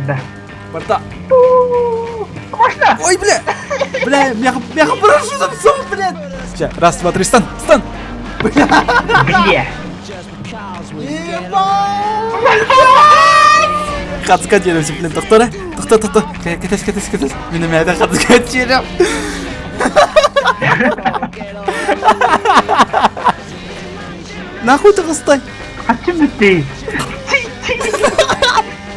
Барда. Барда. Можно? Ой, бля! Бля, меха, меха парашютом сон, блядь! Сейчас, раз, два, три, стан, стан! Бля! Бля! Хатска диэн блин, тохтора, тохто, тохто, кэтэс, кэтэс, кэтэс, мин эмээдэ хатска тиэрем. Нахуй тығыстай? Хачым бүтті.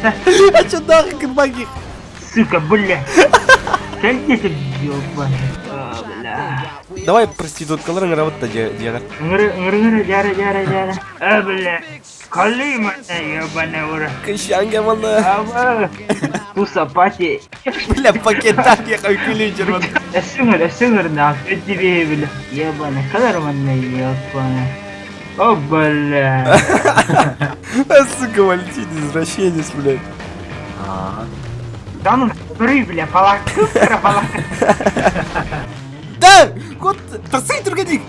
А чё нахуй кырбаги? Сука, бля. Кэлдиэтэ ёбаный. А, бля. Давай проституткалар ыҥырабыт да дьиэҕэр. Ыҥыры, ыҥыры, дьара, дьара, дьара. А, бля. Калима, ёбаный ура. Кыщанга манна. Аба. Туса пати. Бля, пакеттах я күлүү журман. Өссүңөр, өссүңөр на, өттүбе, бля. Ёбаный, калар манна, ёбаный. О, бля. Сука, Валентин, извращенец, блядь. Да ну, бри, бля, палак, палак. Да! Кот, тасый түргенник!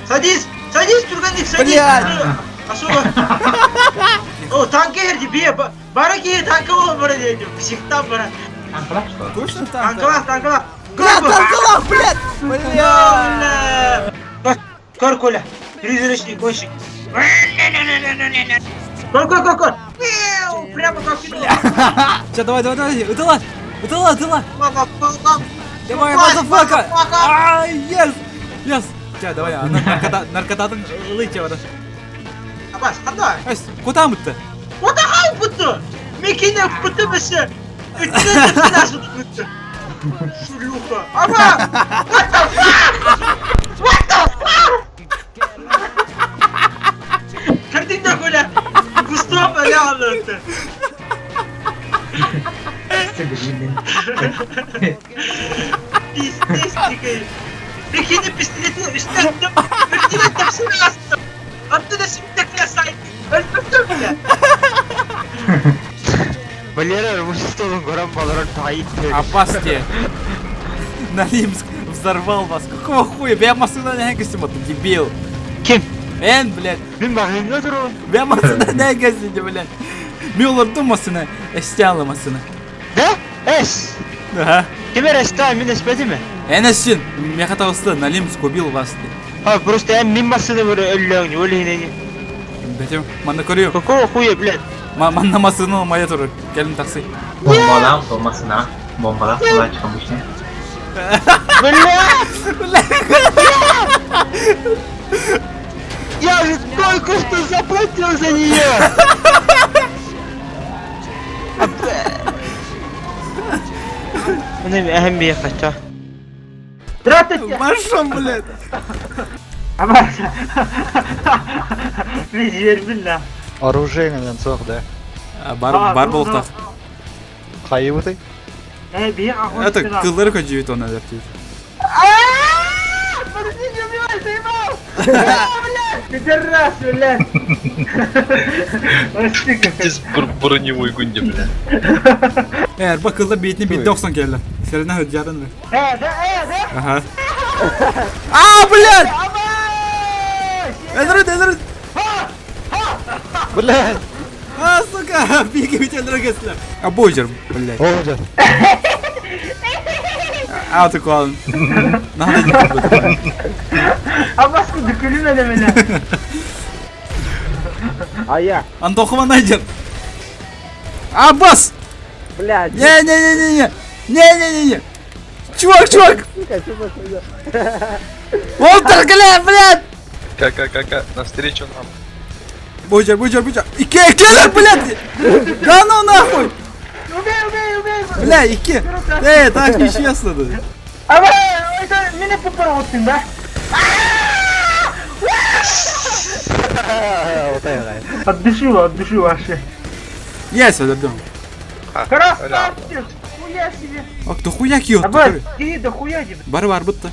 Садись, садись, Турганик, садись. Блядь. Особо. О, танка эрди, бе, бара ки танка ол бара дейdi, психтан бара. Точно танк? Танкалах, танкалах. Бля, танкалах, блядь! Бля! Көр, Коля, призрачный гонщик. Көр, көр, көр, көр. Прямо как кино. Сейчас, давай, давай, давай, удала! Удала, удала! Мама, Давай, motherfucker! А, yes! Yes! Сейчас, давай, наркота, наркотатын ылыча бара. Абас, қандай? Эс, куда мытты? Ода бұтты. Мекене бұтты бісі. Үтті бұтты. Шлюха. Аба! What the fuck? What the fuck? Кірдіңдер Коля. Густав әлі алды. Пиздец деген. Мекене пистолетін үстіне аттым. Бірден тапсыра астым. Атты да сімтекіне сайт. Өлтірдім бля. Валера столун көрөн баларар тайып Опасте! Налимск взорвал вас. Какого хуя? Я машина не гасим, ты дебил. Ким? Эн, блядь. Мин багыңга турабын. Я машина не гасим, блядь. Мюллер машина, эстяла машина. Да? Эс. Ага. Ким эреста мин эспетими? Энесин, мехаталысты, Налимск убил вас. А просто я мин машина бир өллөң, өлүнени. Бетем, манна көрүю. Какого хуя, блядь? Манна машина моя туру. Келин такси. Bombalar olmasına bombalar kolay çıkmış ne? Бля! Я же только что заплатил за нее! Мына әһәм бия кача. Здравствуйте. Маршом, блядь. Абас. Мен жербин да. Оружейный цех, да. Бар, бар болуктак. Хайыбыты? Э, бия ахуй. Это кыллары көжүйт оны дертейт. Подожди, не убивай, заебал! Блядь, пидорас, блядь! Прости, как Здесь броневой гунди, бля. Эр, бакылда бейтini битте оксон келди. Серена хөджарын. Э, да, э, да! Ага. А, блядь! Абас! Эдрит, эдрит! Блядь! А, сука! Беги, ведь эдрит А бойжер, блядь. О, А, ты клан. Надо не буду. Абас, күлүмө да меня. А я? Антохова найдет. Аббас! Блядь. Не-не-не-не-не! Не-не-не-не! Чувак, чувак! Сука, что за хуйня? Волтер, бля, блядь! Ка-ка-ка-ка, навстречу нам. Бойжер, бойжер, бойжер! Ике, келер, блядь! Да ну нахуй! Убей, убей, убей! Бля, ике! Эй, так нечестно, да. Абас, это мени пупор оттың, да? От души, от души вообще. Есть, өлөрдүм. Красавчик! Хуя себе! Ак, да хуя киот. Аббас, иди да хуя тебе. Бар бар бутты.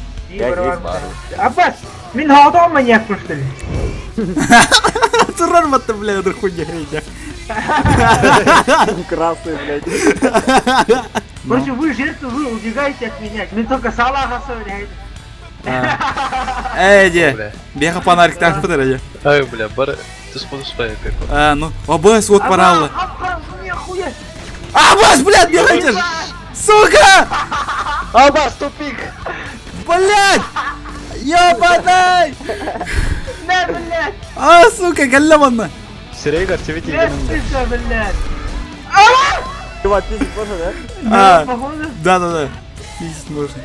Аббас, мин хаотон маньякпын что ли? Турар батты, бля, это хуйня. Красный, блядь. Короче, вы жертвы, вы убегаете от меня. Мен только салаға блядь. Ээ дьэ, биэхэ фонариктаахпыт эрэ дьэ. Ай, бля, бары туспа-туспа эпеко. А, ну, ОБС вот параллы. Нихуя! Абас, блядь, бегайте! Сука! Абас, тупик! Блядь! Ёбаный! На, блядь! А, сука, кэллэ манна! Серега, цвети Сука, блядь! Чувак, пиздить можно, да? А, Походу. да-да-да. Пиздить можно.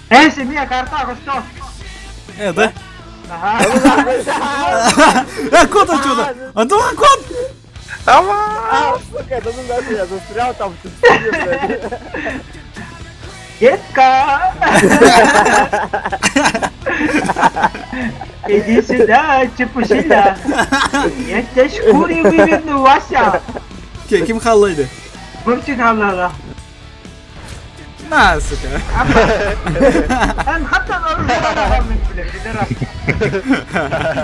Эй, семья, карта, что? Да? Ага. Кот отсюда! Антон, кот! А, сука, да ну нахуй, я застрял там в тупике, блядь. Детка! Иди сюда, чепушила! Я тебя шкуре выверну, Вася! Ким халлайды? Бывчик халлала. На, сука. Эн хаттан оружие блядь, пидорас.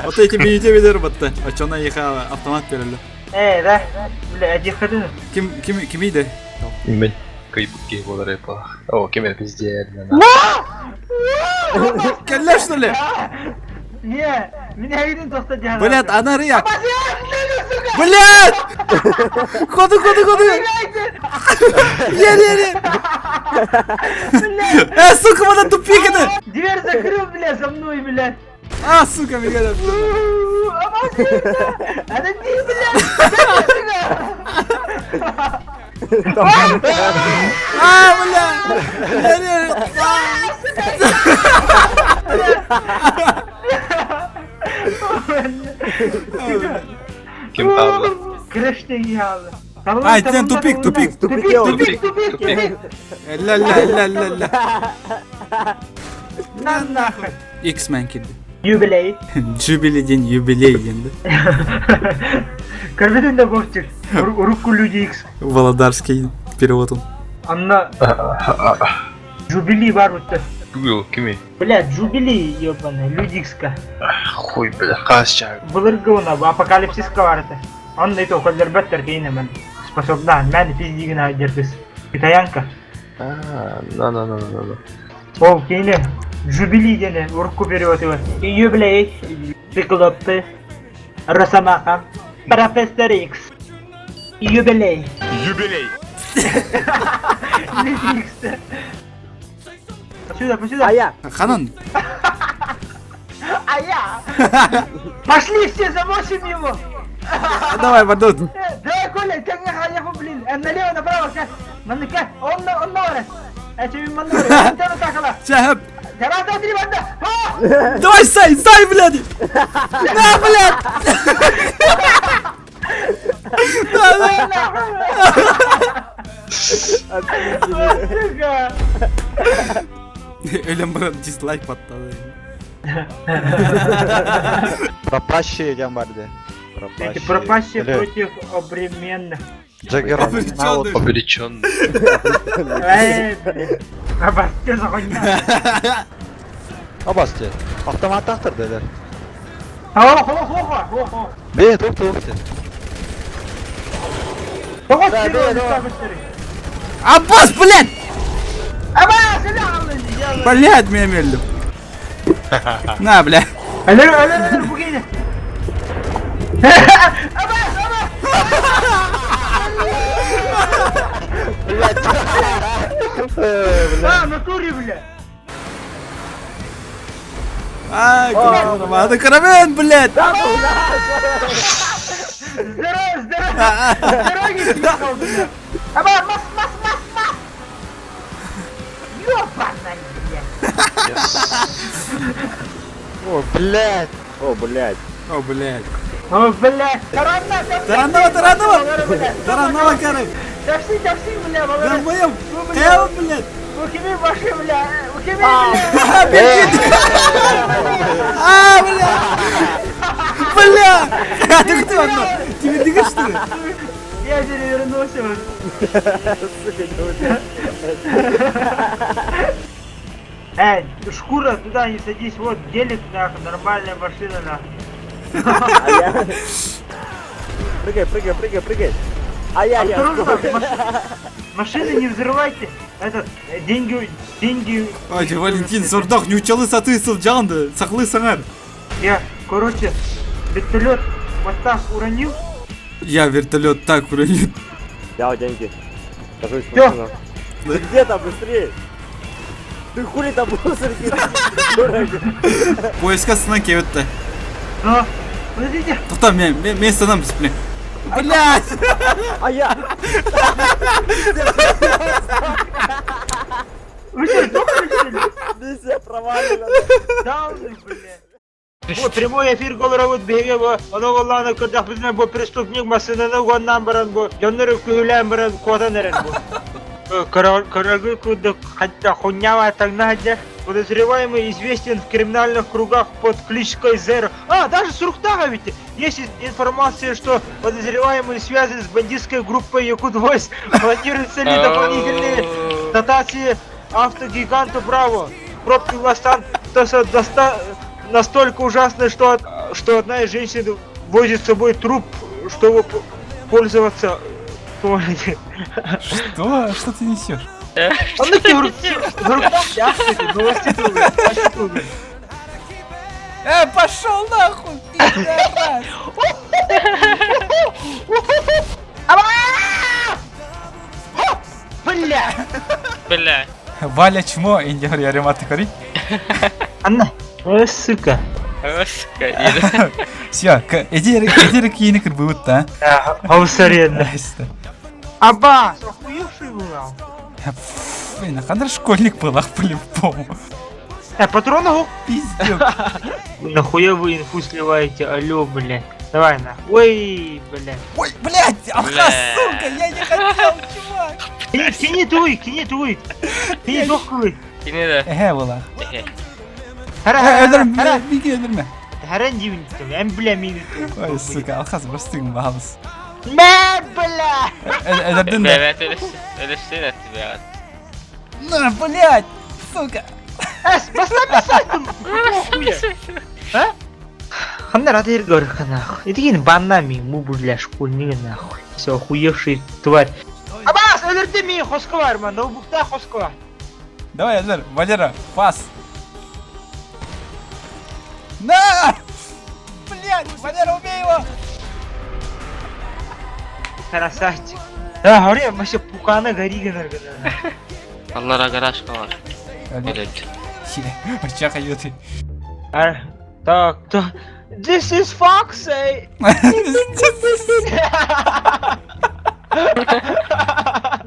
Вот эти мините видер батта. А чё на ехала автомат переле. Да, бля, один Ким ким ким иде? Мен кайбуки болар эпа. О, кем я пиздец. Кэллэ что ли? Не, меня виден тоста дьяла. Блядь, она рыяк. Блядь! Ходу, ходу, ходу! Еле, еле! Сука, вот тупик это! Дверь закрыл, бля, за мной, блядь. А, сука, меня Отойди, блядь! А, бля! Ким хаалла? Крышты ялы. А, сен тупик, тупик. Тупик, тупик, тупик, тупик. Ля-ля-ля-ля-ля. На нахуй. X-Men кирди. Юбилей. Джубили день, юбилей день, да? Көрбөтүн да Вовчик. Руку люди X. Володарский перевод он. Анна Джубили бар будто. Гугл, кими? Бля, Джубили, ебаный, люди X-ка. Хуй, бля, хас чаг. Былыргы апокалипсиска барыты. Онно ито коллербеттер кейне мен. Способна, мен пиздигин айдердис. Китаянка. А, на на на на на. Ол кейне Джубили дене урукку перевод его. Юбилей, Циклопы, Росомаха, Профессор Икс. Юбилей. Юбилей. Люди Икс. Сюда, сюда. А я! Ханан, А я! Пошли все, замочим его! давай, Бадут. Давай, Коля, как я халяху, блин! Налево, направо, как? Манныка, он на, он на, Ча, Раз, два, три, банда! А! Давай, сай, сай, блядь! На, блядь! Да, да. Сука! Өлем брат, дизлайк баттады. Пропащие идем, Барди. Эти пропащие Или против обременных. Джаггер. Обречённых. Обреченный. Эй, блин. Абас, что за хуйня? Абасте. Автомат автор дедер. О, хо, хо, хо, хо, хо. Бе, тук тук. Тоғыз Да, серый, да, да. тоғыз серый. Аббас, блядь! Абас, иди, Блядь, меня мельду. На, бля. Алер, алер, алер, бугине. Абас, абас! А, натуре, бля. А, курва, это каравен, блядь! Здорово, здорово! С дороги съехал, бля. Абас, мас, мас, мас, мас! Ёбаный, блядь. О, блядь. О, блядь. О, блядь. О, блядь. Таранна, Таранова, Таранова! Таранова, короче! Такси, такси, бля, балалар. Долбоёб! Эл, блядь! Укими баши, бля. Укими, бля. Беги! А, бля! Бля! А ты кто, одно? Тебе двигаешь, что ли? Я перевернулся уже. Сука, не ударил. Эй, шкура, туда не садись, вот гелик, нахуй, нормальная машина, нахуй. А я... Прыгай, прыгай, прыгай, прыгай. А я, я. Осторожно, машины не взрывайте. Этот, деньги, деньги... Ай, Валентин, сордах, нууччалыы сатыы сылдьаҕын да, сахалыы саҥар. Я, короче, вертолет вот так уронил. Я вертолет так уронил. Взял деньги. Сажусь в Всё. машину. Ты где там быстрее? Ты хули там мусорки? Дурак. Поезка сынан кебетті. Но, подождите. Тоқта, мен, мен, мен сынам, блин. Блядь! А я! Вы что, сдохли, что ли? Миссия провалена. Дауны, блядь. Бу прямой эфир олоробут биһиги бу ону оллааны көрдөхпүтүнэ бу преступник массыынаны уоннаан баран бу дьоннору күһүлээн баран куотан эрэр бу. Көрөгү курдук хатта хуйнява таҥна сылдьар. Подозреваемый известен в криминальных кругах под кличкой Зеро. А, даже суруктаах эбит. Есть информация, что подозреваемый связан с бандитской группой Якут Войс. Планируются ли дополнительные дотации автогиганту Браво? Пробки в Лос-Сантоса настолько ужасны, что одна из женщин возит с собой труп, чтобы пользоваться туалетом. Что? Что ты несешь? Онно новости тугу. Э, пошел нахуй, пидорас! Бля! Бля. Валя чмо, индиар ярематы кори. Анна, сука. Сука, Все, эдер кийини кырбыбыт да. Хаусаренна. Аббас, охуевший был. Блин, а школьник был, ах, по-любому. Патронов? Пиздец. Нахуя вы инфу сливаете, алло, бля. Давай на. Ой, бля. Ой, блядь, алхаз, сука, я не хотел, чувак. Кини туй, кини туй. Кини тохкуй. Кини да. Эһэ була. Хара, Өлөрмө, миги өлөрмө. Харан дивин, эм бля мин. Ой, сука, алхаз простың балыс. Мэ, бля. Өлөрдүн да. Evet, өлөссүн этти бля. На, блядь, сука. Эс, баста А? Ханна рад говорю, нахуй. Иди банна ми, му бля, школьник нахуй. Все, охуевший тварь. Абас, өлөрдү ми, хоско бар, ма, ноутбукта хоско бар. Давай, Эльдар, Валера, пас. На! Блядь, Валера, убей его! Красавчик. Да, говори, вообще пукана гори гына. Аллара гаражка бар. Өлөт. Очах аюты. Так, то. This is Foxy.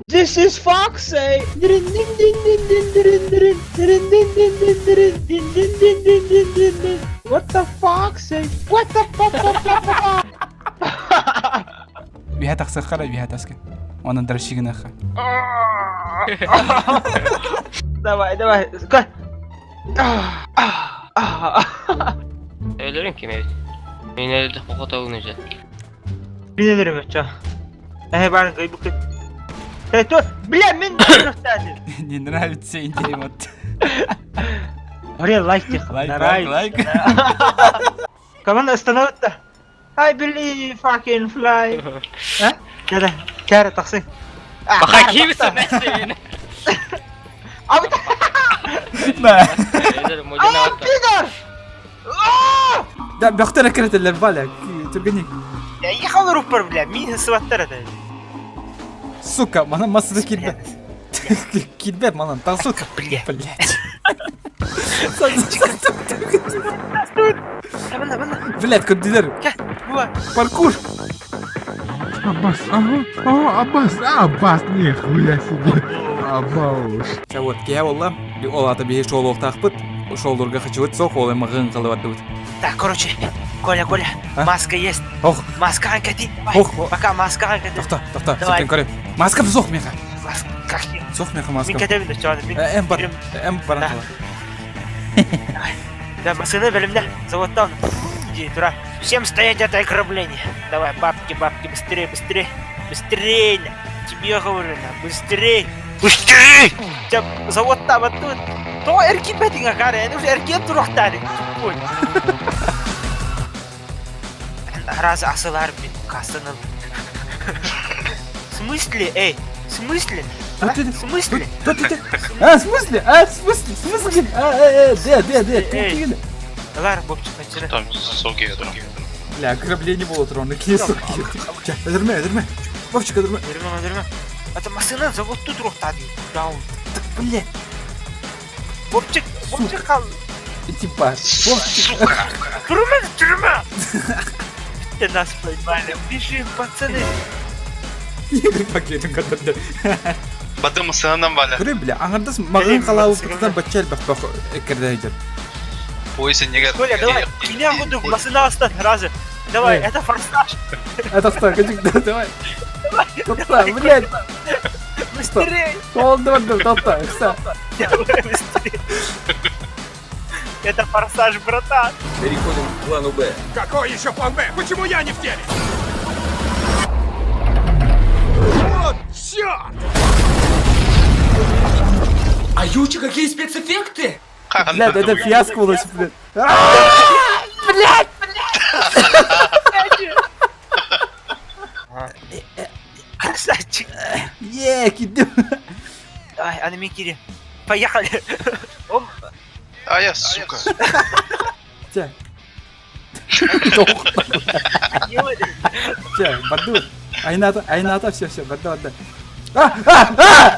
This is Foxy. Дин дин дин дин дин дин дин дин дин дин дин дин дин дин дин дин дин дин дин. What the Foxy? What the fuck? fuck, fuck, fuck? Үһэ тахсыаххара, үһэ таска. Онон дращигыныха. Давай, давай. Ка- Өлөрүн ким эбит? Мен өлдү кокотогун уже. Мин өлөрүм өчө. Э, барын кайбык. Э, то, бля, мин Не нравится идея вот. Говори, лайк тихо. Лайк, лайк, лайк. Команда остановится. I believe I can fly. А? Да-да, кәрі тақсың. Баха кимсин сен? На. Өлөр модина А, пидор! Да, бөхтөр киретелер, Валя, түргеник. Ехал рупор, бля, мин сываттар это. Сука, манан массада килбет. Килбет манан, тасука. Бля. Блять. Мына, мына. Блять, көрдүлөр. Буа. Паркур. Аббас, ага, ага, Аббас, Аббас, нихуя себе. Аббауш. Вот, кия болла. Ол ата бихи шоолуохтаахпыт. Шоолурга хачыбыт сох, ол эмагын кылыбардыбыт. Так, короче, Коля, Коля, А? маска есть. Ох, Маска кати. Ох, ох. Пока маска кати. тохто, тохто, Давай. септен көрөм. Маска суох меха. Маска как Суох меха Мин маска. кетемин да чуаны. Мин. Эм бар, эм баран кала. Да, машина белемдә. Заводтан. Иди, тура. Всем стоять от ограбления. Давай, бабки, бабки, быстрее, быстрее. Быстрее. Тебе говорю, на, быстрее. Быстрее! Тебя завод там оттуда. То эркин бәтиңә кара, это уже эркин турахтары. Тупой. Раз асылар мин кассаны. В смысле, эй? смысле? А, в смысле? А, в смысле? А, в смысле? В смысле? А, де, де, де, Эй. Лар, Бобчик, начинай. Там соги Бля, ограбление было тронно, какие суки. Эдерме, эдерме. Вовчик, эдерме. Эдерме, эдерме. Это машина завод тут рухтады. Даун. Так, бля. Бобчик, Бобчик кал. Типа, Вовчик. Сука. Тюрьма, тюрьма. Ты нас поймали. Бежим, пацаны. Игорь пакетин катарды. Бадым сынынан бала. Көрө бля, аңырдас мағын қалауы кытынан бачча элбэх бах эккердейдер. Пойся неге. Коля, давай, меня буду машина оставь раза. Давай, это форсаж. Это что, Кадик, давай. Топта, блядь. Быстрее. Толды бардым, топта, кса. Давай, быстрее. Это форсаж, братан. Переходим к плану Б. Какой еще план Б? Почему я не в деле? Вот черт! А ючи, какие спецэффекты! Блядь, это фиаско было, блядь. Блядь, блядь. Красавчик. Е, киду. Давай, Анамикири. Поехали. Он... А я, сука. Че? Че, баду. Айната, айната, все, все, баду, баду. А, а, а!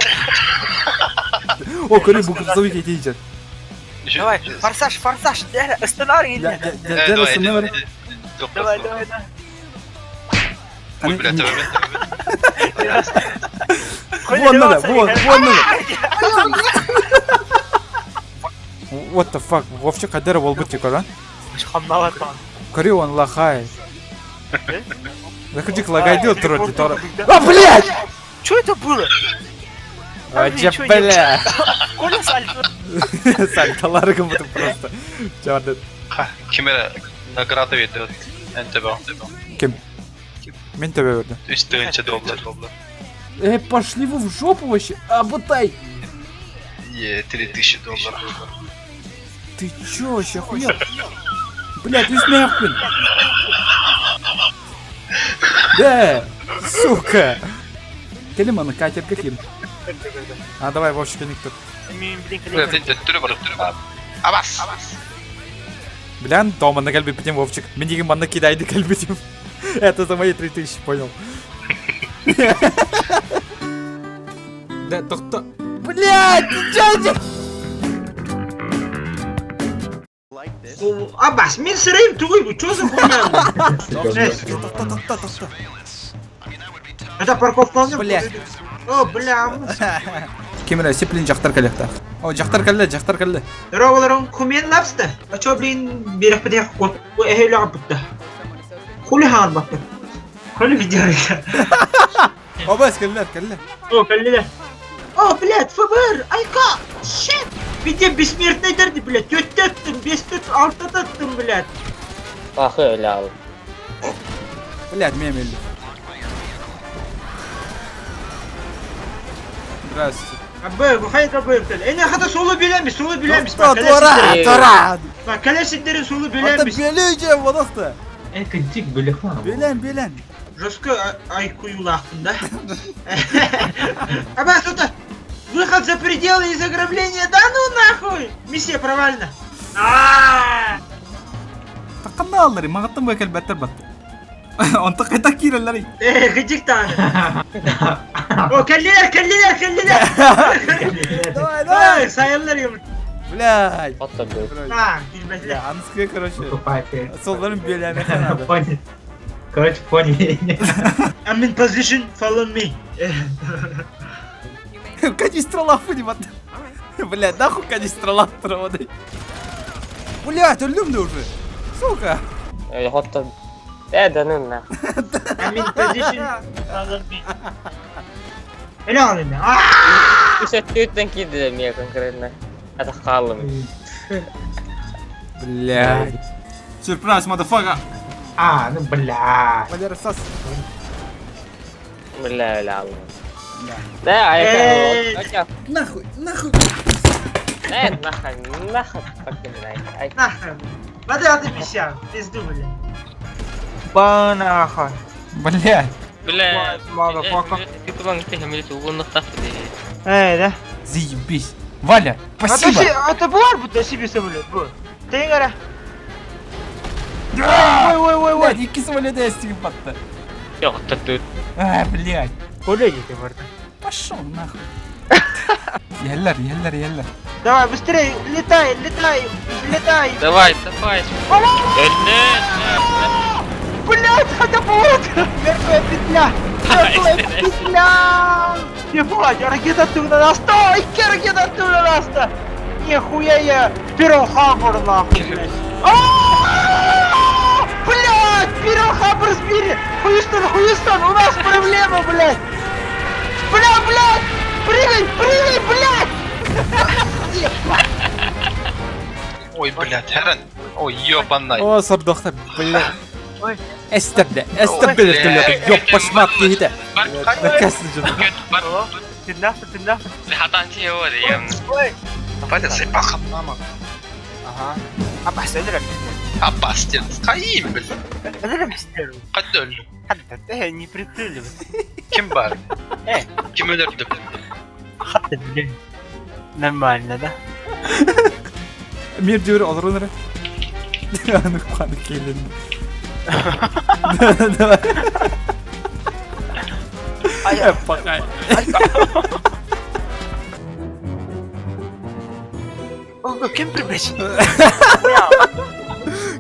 О, көрі, бұл грузовик етейін. Давай, форсаж, форсаж, останавливай. Давай, давай, давай. Ой, блядь, Вон надо, вон, вон надо. What the fuck, Вовчик кадера болбут тик, да? Көрі, он лахай. Заходи, лагайдил тротли, тора. А, блядь! Что это было? А, бля! Коля сальто. Сальтолар как будто просто. Чёрт. Кимера награда ведет. НТБ. Ким? Мен тебе верду. $3 доллар. Пошли вы в жопу вообще. А, бутай. Е, $3000. Ты чё вообще охуел? Блядь, ты смехпин. Да, сука. Келиманы катер каким? А давай, Вовчик, никто. Абас. Блян, дома на кальбе пятим, Вовчик. Мне манна кидай на кальбе Это за мои 3000, понял. Да, то Блядь, ты чё? Абас, мен сырайым тугой, чё за хуйня? Это парковка. Блядь. О, бля. Кемера, сеплин жақтар кәлекті. О, жақтар кәлі, жақтар кәлі. Здорово, хумен лапста. А чё, блин, берег подъехал кот. Эй, ляга будто. Хули хан бакты. Хули видео. О, бас, кәлілер, кәлілер. О, кәлілер. О, блядь, ФБР, айка, shit. Виде бессмертный дерди, блядь, төттөттім, бес төт, алты төттім, блядь. Ахы, лял. Блядь, мемель. Здравствуйте. Абы, бухай кабы Эне хата солу билемис, солу билемис. Тора, тора. Bak калесиндерин солу Ата билемис. белейже бодохта. Эка дик билехман. Белен, белен. Жестко айкуюлахтын, да? Аба, что-то. Выход за пределы из ограбления, да ну нахуй! Миссия провалена. Такканна аллары, магаттан бу бәттер батты. Онта кайта кирелләри. Э, гыдик таны. О, кәллеләр, кәллеләр, кәллеләр. Давай, давай. Сайыллар юм. Блядь. Отто был. А, килмәсләр. Бля, анская, короче. Покупатель. Солларын беләме ханады. Понял. Короче, поняли. I'm in position, follow me. Канистра лафы Блядь, нахуй канистра лаф проводы. Блядь, өлдüm де уже. Сука. Отто. Да ну нахуй. I'm in position, follow me. Öyle alayım ya. Үс өттен киді мен конкретно. Это қалым. Блядь. Сюрприз, motherfucker. А, ну бля. Валера, сас. Бля, бля, Да, а я Нахуй, нахуй. Э, нахуй, нахуй, так Нахуй. Вода ты миссия, пизду, блядь. Ба нахуй. Блядь. Бля, Motherfucker. ты туман Эй, да? Заебись. Валя, спасибо. Это бар будто себе самолет, бу. Ты гора. Ой, ой, ой, ой. Блядь, iki самолета эстигин батты. Yok, тут. А, блядь. Коллеги ты, Марта. Пошел нахуй. Еллер, еллер, еллер. Давай, быстрее, летай, летай, летай. Давай, давай. Блядь, это поворот! Мертвая петля! Мертвая петля! Ебать, ракета оттуда на сто! Икки ракета оттуда на сто! Нихуя я! Перл Харбор нахуй, блядь! А-а-а! Блядь, Перл Харбор сбили! Хьюстон, Хьюстон, у нас проблема, блядь! Бля, блядь! Прыгай, прыгай, блядь! Ой, блядь, Херен. Ой, ёбаный. О, сордохта, блядь. Ой. Эстебде, эстебде вертолеты, ёб пошмат киһитэ. Накасны жын. Тыннафы, тыннафы. Валя, заебал мама. Ага. Абас, өлөрөм. Аббас, дед. Хаим, блядь. Өлөрөм сиздер. Кайда өлдүм? Хатта, э, не прикрыли. Ким бар? Э. Ким өлөрдү, блядь? Хатта, блядь. Нормально, да? Мир диөр олорун эрэ. Аны каны келин. Давай. Ай, Пока. Ого, кем прибыть?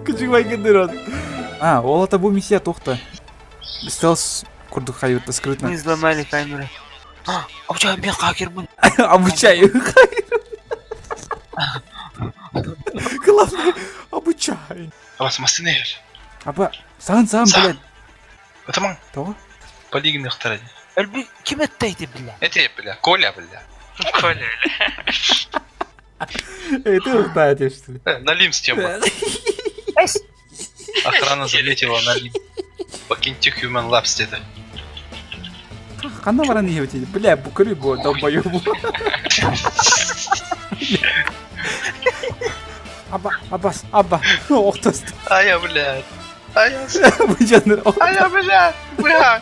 Күчүк байкындыр. А, ол ата бу миссия тохта. Стелс курдук хайытта скрытно. Мы взломали камеры. А, у тебя мен хакер был. Обучаю. Главное, обучай. Аббас, массыны эр. Аба, сан сан, Сан. блядь. Атаман. Того? Полигин ыктар Өлбү ким эттейди бля? Это, бля, Коля, бля. Эй, ты узнаете, что ли? Налим с тем. Охрана залетела на Лим. Покиньте Human Labs, деді. Ханна баран ебать, бля, букыры бу, долбоёбу. Аба, абас, аба, охтост. Ая, блядь. Ая, Бу жаныр, ая, блядь. Бля.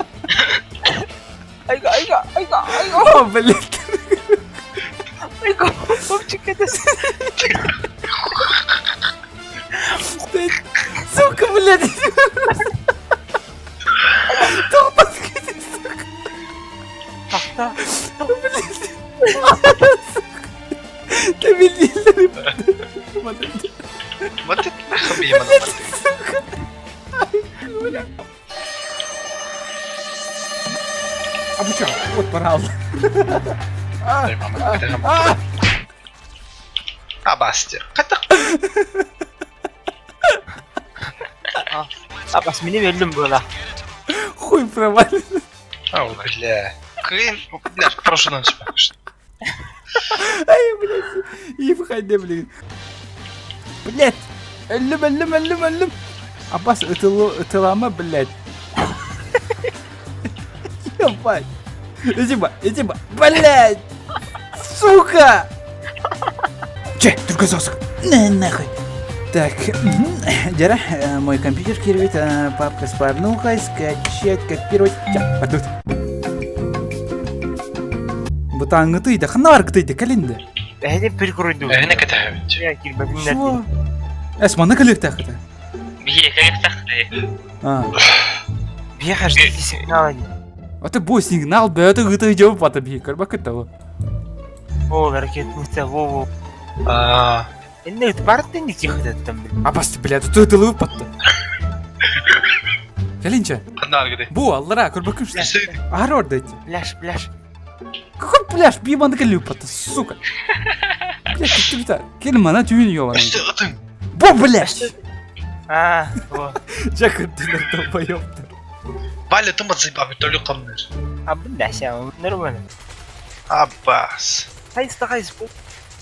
Айга, айга, айга, айга, о, блядь. айга, мопчик это. Ты, Сука, блядь. Толпа, Тахта. ты видели? Вот это нахуй ема Обучал, вот пора. Абас, деді. Қайда Абас, мени өлдүм була. Хуй провален. Ау, бля. Хрен, бля, прошлый ночь. Ай, блядь. И входи, блин. Блядь. Өллүм, өллүм, өллүм, өллүм. Аббас ытылы, ытылама, блядь. Ебать. Иди ба, иди ба. Блядь. Сука. Че, только сосок. На, нахуй. Так, Дера, мой компьютер кирбит, папка с порнухой, скачать, копировать. Ча, вот тут. Бутан гытыйды, ханна бар гытыйды, калинды. Эһини бир куройду. Эне кетәбит. Я кирбәтиннәр. Чего? Эс, мана калыктах это. А, Бияха ждите сигнала. а ты бой сигнал, бля, это гыты идём пата би, карбак это. О, ракетница, во, во. А, Инне барды не тихо там, бля. А басты, блядь, ты это лып патты. Калинча, қандай аргыды? бу, аллара, карбакын что? Арор дайте. Пляж, пляж. Какой пляж, би мана калып патты, сука. Блядь, ты ты Кел мана түйін ёбаный. Что ты? Бу, блядь. А, во. Жак, ты долбоёб. Валя, ты мат заебал, толю камнер. А, бля, ся, нормально. Аббас. Хайста хайс пол.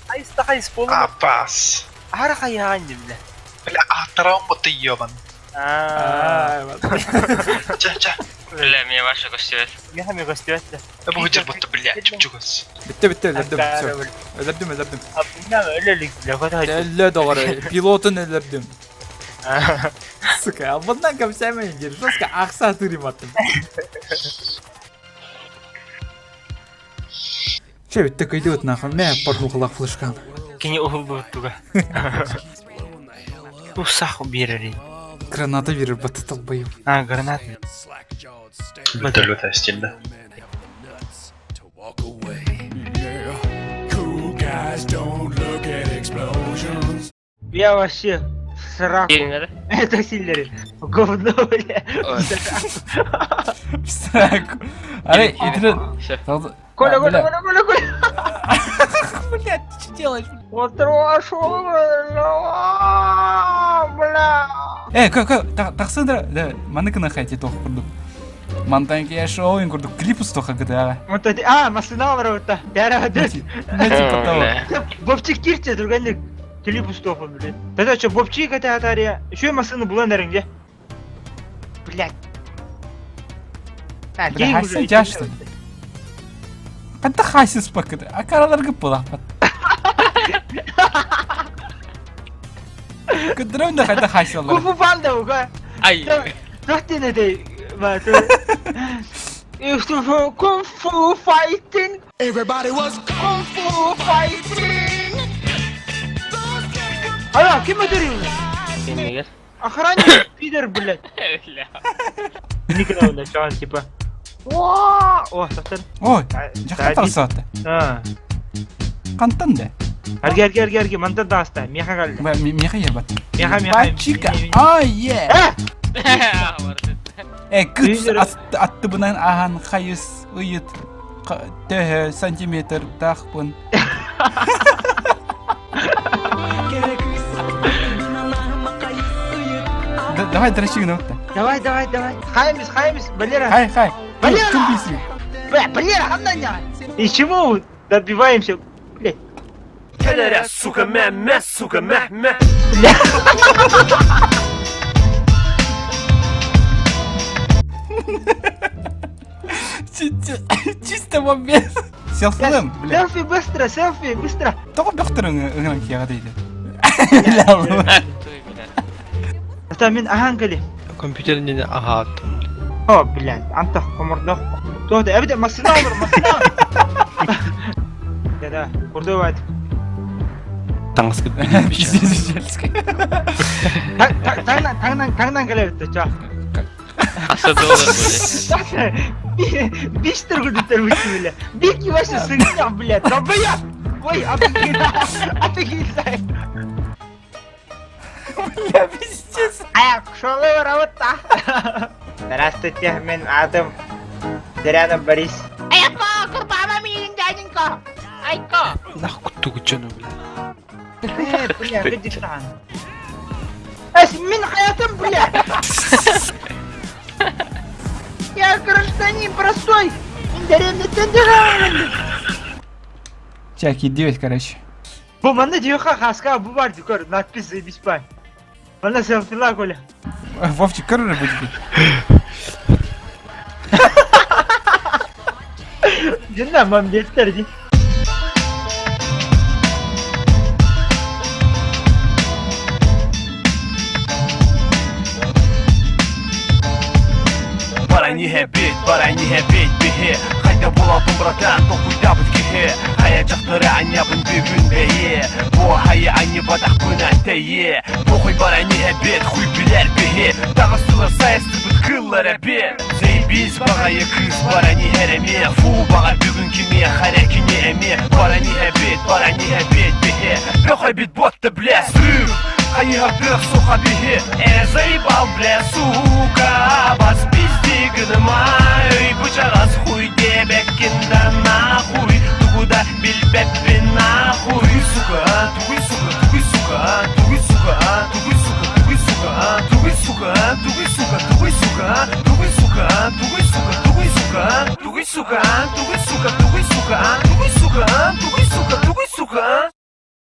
Хайста хайс пол. Аббас. Ара хайган бля. Бля, а травма ты ёбан. А, Ча, ча. Бля, меня ваша костюм. я ми гостюет. Я буду терпеть, бля, чуп-чугас. Битте, битте, өлөрдүм, всё. Өлөрдүм, өлөрдүм. А, бля, өлөлүк бля, куда Әллә доғары, пилотын өлөрдүм. Сука, албыннан кэпсээмэ диир. Жестко ахса атыырым аттым. Че, ведь так идет нахуй. Мә, порнухалах флешкан. Кини уһулбуттуга. Усах биэрэрин. Граната берер баты толбайым. А, гранат. Вертолет стильно. Я вообще в сраку. Это сильно. Говно, бля. В сраку. Арай, иди. Коля, Коля, Коля, Коля, Коля. Блядь, ты что делаешь? Вот трошу, бля. Э, тахсындра, да, маныкына хайти тох курдук. Мантан я шоу курдук клип устоха гда. Вот эти, а, машина ворота. Я Ну, типа того. Бобчик кирте, другой клип устоха, блядь. Тогда что, Бобчик это атария. Еще и машина была на ринге. Блядь. А, Бля, хасин жашты. Қанта хасис бакыды. Акаралар гып булапат. Кыдырым да қайта хасилар. Кунг-фу панда уга. Ай. Тохтин это Кунг-фу fighting. Everybody was Kung Fu fighting. Ала, ким öldürüyor? Кимигер. Охранник, пидор, блядь. Бля. Никогда он начал, типа. О, тоқтар. Ой, жақта тарсаты. А. Қантан да. Арги, арги, арги, арги, мантан да аста. Меха қалды. Меха ебат. Меха, меха. Бачика. Ай, е. Э, кыт атты бынан ахан хайыс ыйыт төһө сантиметр тахпын. Давай дрочи ну Давай, давай, давай. Хаймис, Хаймис, Валера. Хай, хай. Валера! Бля, Валера, ханна И чему добиваемся? Блядь. Келеря, сука, мә, мә, сука, мә, мә. Бля. Чисто момент. Селфилым, бля. Селфи быстро, селфи, быстро. Тоғы бөхтір ыңыран кияға дейді. Это мен ахан кали. Компьютерне ага. О, блядь, антах комурдах. Тоғда, әбіде машина olur, машина. Да, да, курдовать. Таңсқы Пиздец, жельский. Таңнан, таңнан, таңнан келебітті, ча. Аса доллар были. Биштер күдіттер бүйтті, бля. Бики вообще сыгнял, блядь, долбоёб! Ой, офигеть, Бля, пиздец. Аяқ, шолы работа. Здравствуйте, мен атым Зырянов Борис. Нахуй тугучону, бля. Э, бля, где там? Эс, мин хаятым, бля! Я гражданин простой! Мин деревне тендерам! Чак, идиот, короче. Бу манна диоха хаска бу бар дикор, надпись заебись пай. Манна селфила Коля. Вовчик, көрір будет. Жинна мамбеттер ди. Барани хебит, бихе. Хайда болатын, братан, токуйдабыт кихе. Хая жақтыры анябын бүгін бейе. Бу хая ани бадах күнәнтейе. Похуй барани хебит, хуй билер бихе. Тағыстылар сайыстыбыт кыллар әбе. Заебись бағайы кыз барани хереме. Фу бағар бүгін киме, харекине эме. Барани хебит, барани хебит бихе. Бөхай бит ботты, бля, срыв. Хайы суха бихе. Э, заебал, бля, сука. Бас пизди гынымай. Бычагас хуй дебеккин да нахуй. Тугуда билбеппин нахуй. Сука, тугуй, сука, тугуй, сука, тугуй, сука, тугуй, сука, тугуй, сука, тугуй, сука, тугуй, сука, тугуй, сука, тугуй, сука, тугуй, сука, тугуй, сука, тугуй, сука, тугуй,